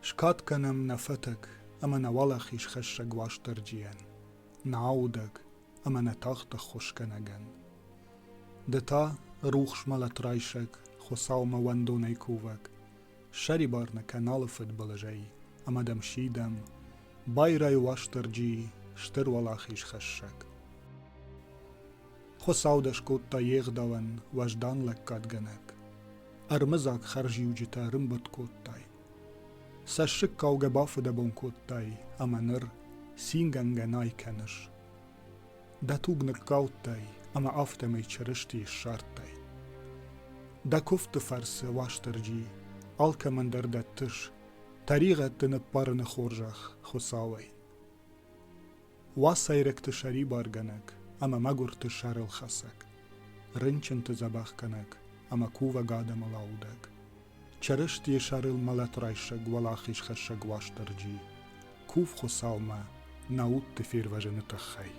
Скад кӕнӕм нӕ фӕтӕг ӕмӕ нӕ уӕлахизхӕссӕг Уастырджийӕн, нӕ аудӕг ӕмӕ нӕ тагъд ӕххуысгӕнӕгӕн. Ды та, рухс мӕлӕт райсӕг, Хуыцаумӕ уӕндонӕй кувӕг, ссӕрибар нӕ кӕн алы фыдбылызӕй ӕмӕ дӕм сидӕм, байрай Уастырджи, стыр уӕлахизхӕссӕг. Хуыцау дӕ скодта йе гъдауӕн уӕздан лӕггадгӕнӕг. Ӕрмыдзаг хӕрзиуджытӕ ӕрымбырд кодтай. Цӕссыг калгӕ бафыдӕбон кодтай ӕмӕ ныр цингӕнгӕ най кӕныс. Дӕ туг ныккалдтай ӕмӕ афтӕмӕй Чырыстийы ссардтай. Дӕ куывдты фӕрцы, Уастырджи, алкӕмӕн дӕр дӕттыс тӕригъӕдты ныппарыны хорзӕх Хуыцауӕй. Уацайрӕгты сӕрибаргӕнӕг ӕмӕ мӕгуырты сӕрылхӕцӕг, рынчынты дзӕбӕхгӕнӕг ӕмӕ кувӕг адӕмыл аудӕг, Чырыстийы сӕрыл мӕлӕт райсӕг уӕлахизхӕссӕг Уастырджи, кув Хуыцаумӕ нӕ удты фервӕзыны тыххӕй.